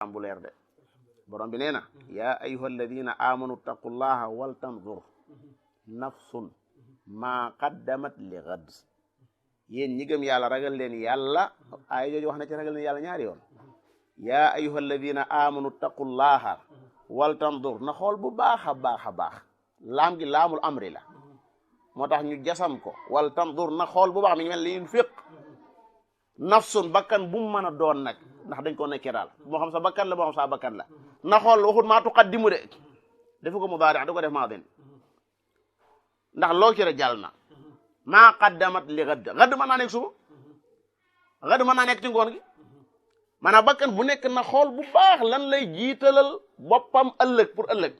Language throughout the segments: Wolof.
programme bu leer de borom bi nee na yaa ayuha alladina amanu taqullaha wal tanzur nafsun ma qaddamat li ghad yéen ñi gëm yàlla ragal leen yàlla ay jooju wax na ci ragal leen yàlla ñaari yoon yaa ayuha alladina amanu taqullaha wal tanzur na xool bu baax a baax a baax laam gi laamul amri la moo tax ñu jasam ko wal tanzur na xool bu baax mi ngi mel li yunfiq nafsun bakkan bu mu mën a doon nag ndax dañ ko nekkee daal moo xam sa bakkan la moo xam sa bakkan la na xool waxut maa tuqaddimu de defu ko mudaari da ko def maadin ndax loo ci rek jàll na maa qaddamat li gadd gadd mën naa nekk suba gadd mën naa nekk ci ngoon gi maanaam bakkan bu nekk na xool bu baax lan lay jiitalal boppam ëllëg pour ëllëg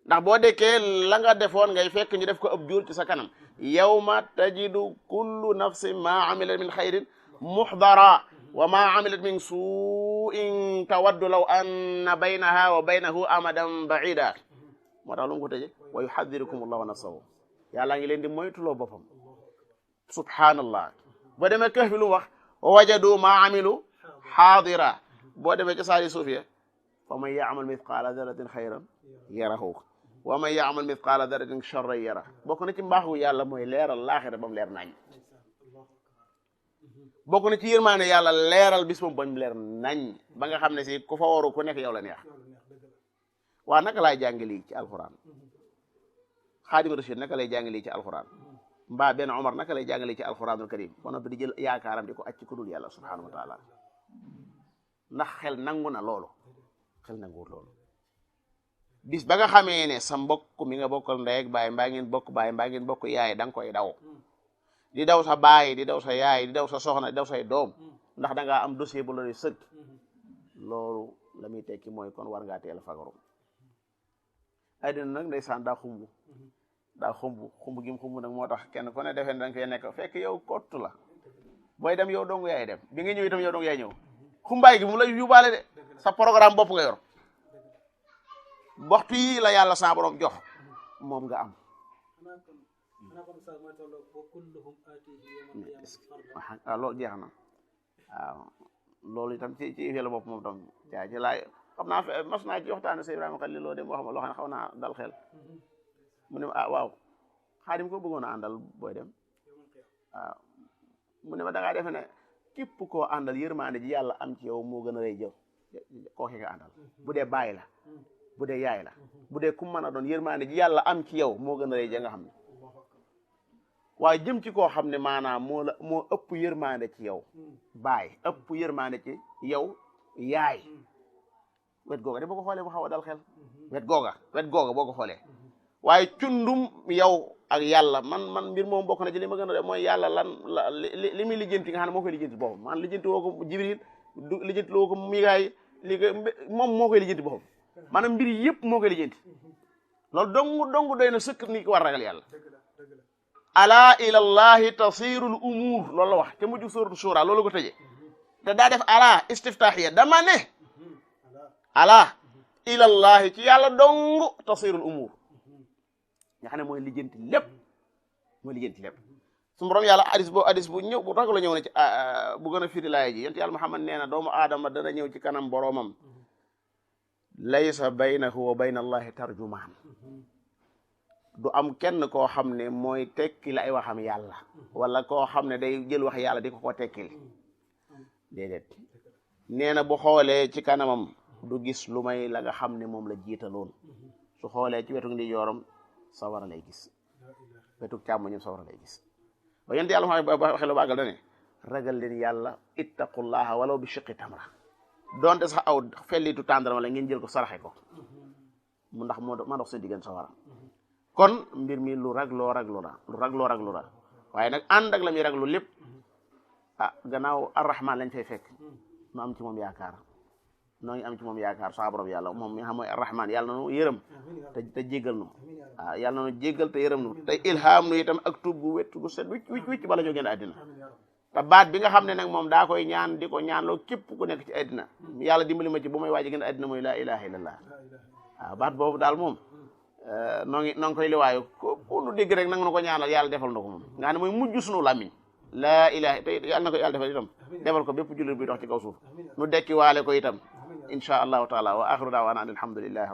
ndax boo dekkee la nga defoon ngay fekk ñu def ko ab jur ci sa kanam yawma tajidu kullu nafsin ma amilat min xayrin muhdara wa ma amilat min suin tawaddu law anna baynaha wa baynahu amadan baida moo tax lu mu ko tëje wa yuhadirukum allahu nafsahu yàlla ngi leen di moytuloo boppam subhanallah boo demee këf bi lu mu wax wajadu ma amilu xaadira boo demee ci saari suufiya fa man yaamal mithqaala daratin xayran yarahu wa man yaamal mithqaala daratin charran yara bokk na ci mbaaxu yàlla mooy leeral laaxira ba mu leer nañ bokk na ci yërmaane yàlla leeral bis moom bañ leer nañ ba nga xam ne si ku fa waru ku nekk yow la neex waa naka laay jàngi ci alquran Xaadim Rashid naka lay jàngi ci alquran mbaa benn Omar naka lay jàngi ci alquranul karim kon nag di jël yaakaaram di ko acc ku dul yàlla subhanahu wa taala ndax xel nangu na loolu xel nanguwul loolu bis ba nga xamee ne sa mbokk mi nga bokkal ndey ak baay mbaa ngeen bokk yaay da nga koy daw di daw sa baay di daw sa yaay di daw sa soxna di daw say doom ndax da ngaa am dossier bu la sëkk loolu la muy tekki mooy kon war ngaa teel a fagaru addina nag ndeysaan daa xumb gi mu xumb nag moo tax kenn ku ne defee ne da nga fee nekk fekk yow kott la booy dem yow dong yaay dem bi nga ñëw itam yow dong yaay ñëw xumbaay gi mu lay yóbbaale de sa programme bopp nga yor waxtu yi la yàlla sa borom jox moom nga am waaw loolu jeex na waaw loolu itam ci ifee la bopp moom tam caa ci laay xam naa mas naa ci waxtaane sa Ibrahima Khalil loo dem wax ma loo xam ne xaw naa dal xel mu ne ma waaw Xaadim ko bëggoon a àndal booy dem waaw mu ne ma da ngaa defe ne képp koo àndal yërmaande ji yàlla am ci yow moo gën a rëy jëw koo ki nga àndal bu dee baay la bu dee yaay la bu dee ku mën a doon yërmaande ji yàlla am ci yow moo gën a rëy ja nga xam ne waaye jëm ci koo xam ne maanaam moo ëpp yërmaande ci yow baay ëpp yërmaande ci yow yaay wet googa de boo ko xoolee mu xaw a dal xel wet googa boo ko xoolee waaye cundum yow ak yàlla man mbir moom bokk na ci li ma gën a def mooy yàlla lan li muy lijjanti nga xam ne moo koy lijjanti boppam man lijjanti woo ko Jibril lijjanti woo ko Mikaayil moom moo koy lijjanti boppam maanaam mbir yëpp moo koy lijjanti loolu dong doy na sëkk ni ko war ragal yàlla ala ila llahi tasirul umur loolu la wax te mujj suratu shura loolu ko tëjee te daa def ala istiftahiya dama ne ala ila llahi ci yàlla dong tasirul umur nga xam ne mooy lijjanti lépp su borom yàlla hadis bu ñëw bu rag la ñëw ne ci bu gën a firi laay ji yent yàlla Muhammad nee na doomu aadama dana ñëw ci kanam boromam laysa baynahu wa bayna allahi tarjumaan du am kenn koo xam ne mooy tekkil ay waxam yàlla wala koo xam ne day jël wax yàlla di ko tekkil déedéet nee na bu xoolee ci kanamam du gis lu may la nga xam ne moom la jiitaloon su xoolee ci wetu ndi yooram sawara lay gis wetu càmmoñam sawara lay gis ba yent yàlla waxe la bàggal dane ragal leen yàlla ittaqullaha walaw bi shiqqi tamra doonte sax aw fellitu tàndarma la ngeen jël ko saraxe ko mu ndax ma dox seen diggante sawara kon mbir mi lu ragloo raglu la waaye nag ànd ak la muy raglu lépp gannaaw arrahman lañ fay fekk nu am ci moom yaakaar noo ngi am ci moom yaakaar sa borom yàlla moom mi nga xam mooy arrahman yàlla na nu yërëm te jéggal nu yàlla na nu jéggal te yërëm nu te ilham nu itam ak tub gu wet gu set wicc bala ñoo génn àddina te baat bi nga xam ne nag moom daa koy ñaan di ko ñaan loo képp ku nekk ci àddina yàlla dimbali ma ci bu may waaji génn àddina mooy laa ilaha illallah baat boobu daal moom noo ngi koy liwaayu ku nu dégg rek nanga na ko ñaanal yàlla defal na ko moom nga xam ne mooy mujj sunu làmmiñ laa ilaha te yàlla na ko yàlla defal itam defal ko bépp jullit buy dox ci kaw suuf nu dekki waale ko itam insha allahu taala wa axiru daawaana an alhamdulillahi